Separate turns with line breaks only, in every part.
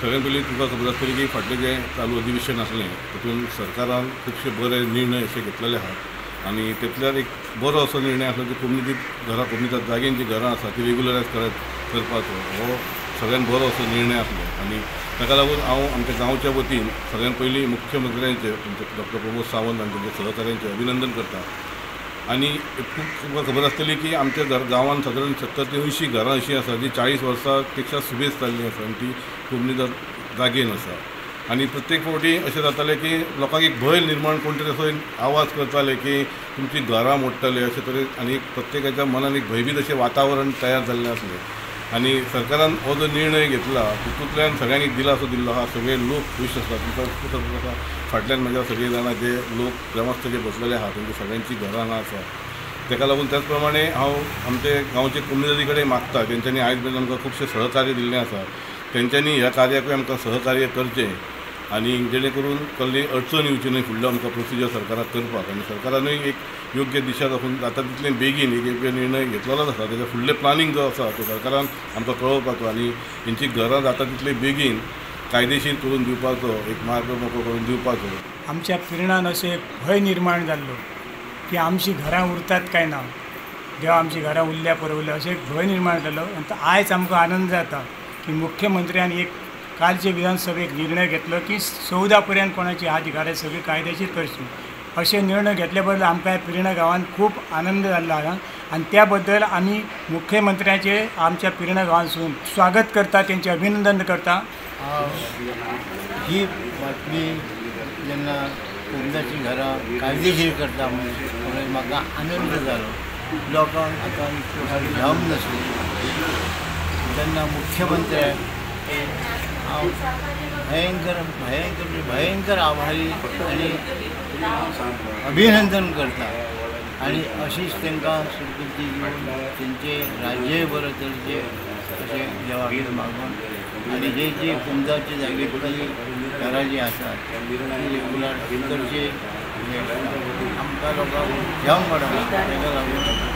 सगळ्यात पयलीं तुमकां खबर आसतली की फाटलें जें चालू अधिवेशन आसलें तातूंत सरकारान खुबशे बरे निर्णय अशे घेतलेले आहात आनी तातूंतल्यान एक बरो असो निर्णय आसलो की कोमुनिदाद घरां, कोमुनिदाद जागेन जीं घरां आसा ती रेगुलरायज करपाचो हो सगळ्यात बरो असो निर्णय आसलो आनी ताका लागून हांव आमच्या गांवच्या वतीन सगळ्यात पयलीं मुख्यमंत्र्यांचे डॉक्टर प्रमोद सावंत आनी तांच्या सहकाऱ्यांचें अभिनंदन करता। आनी तुमकां खबर आसतली की आमच्या गांवांत सादारण 70 ते 80 घरां अशीं आसा जी 40 वर्सां पेक्षा सुबेज जाल्लीं आसा आनी ती कोमुनिदाद जागेन आसा। आनी प्रत्येक फावटी अशें जातालें की लोकांक एक भंय निर्माण कोण तरी असो एक आवाज करताले की तुमचीं घरां मोडटले अशें तरेन आनी प्रत्येकाच्या मनान एक भंयभीत अशें वातावरण तयार जाल्लें आसलें। आनी सरकारान हो जो निर्णय घेतला तितूंतल्यान सगळ्यांक एक दिलासो दिल्लो आसा, सगळे लोक खूश आसतात। तुमकां खबर आसा फाटल्यान म्हज्या सगळीं जाणां जे लोक ग्रामस्थ जे बसलेले आसा तेंची सगळ्यांची घरां हांगा आसा। ताका लागून त्याच प्रमाणे हांव आमचे गांवचे कोमुनिदादी कडेन मागता, तेंच्यांनी आयज मेरेन आमकां खुबशें सहकार्य दिल्लें आसा, तेंच्यांनी ह्या कार्याकूय आमकां सहकार्य करचें आनी जेणे करून कसली अडचण येवची न्हय फुडलो आमकां प्रोसिजर सरकाराक करपाक। आनी सरकारानूय एक योग्य दिशा दाखोवन जाता तितलें बेगीन एक योग्य निर्णय घेतलेलोच आसा, ताच्या फुडलें प्लानींग जो आसा तो सरकारान आमकां कळोवपाचो आनी हेंची घरां जाता तितले बेगीन कायदेशीर करून दिवपाचो एक मार्ग मोकळो करून दिवपाचो।
आमच्या पिरणान अशें एक भंय निर्माण जाल्लो की आमची घरां उरतात काय ना, देवा आमची घरां उरल्या पुरो उरल्या अशें एक भंय निर्माण जालो। आनी आयज आमकां आनंद जाता की मुख्यमंत्र्यान एक कालचे विधानसभेक निर्णय घेतलो की 14 पर्यंत कोणाची आज घरां सगळी कायदेशीर करची अशे निर्णय घेतले बद्दल आमकां पिर्णा गांवांत खूब आनंद जाल्लो आसा आनी त्या बद्दल आमी मुख्यमंत्र्याचे आमच्या पिर्णा गांवांतसून स्वागत करता, तेंचें अभिनंदन करता।
ही बातमी जेन्ना कोमुनिदादची घरां कायदेशीर करता म्हणून म्हाका आनंद जालो। लोकांक आतां इतलो भ्रम नासली जेन्ना मुख्यमंत्र्याक हांव भयंकर भयंकर भयंकर आभारी आनी अभिनंदन करता आनी अशीच तांकां सुरबुद्दी दिवन तेंचें राज्यय बरें चलचें अशें देवा कडेन मागून आनी हे जे कोमुनिदादच्या जागेंतली घरां जीं आसात ती रेगुलर करची आमकां लोकांक जाम पडना, ताका लागून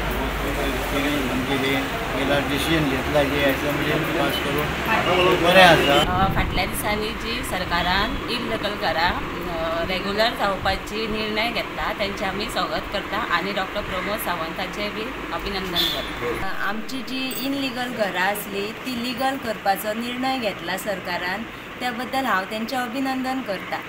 म्हणजे हे केला डिसिजन घेतला जे असेंब्लीन पास करून बरें आसा।
फाटल्या दिसांनी जी सरकारान इलिगल घरां रेगुलर जावपाची निर्णय घेतला तेंचे आमी स्वागत करता आनी डॉक्टर प्रमोद सावंताचें बी अभिनंदन करता।
आमची जी इनलिगल घरां आसली ती लिगल करपाचो निर्णय घेतला सरकारान, त्या बद्दल हांव तेंचें अभिनंदन करता।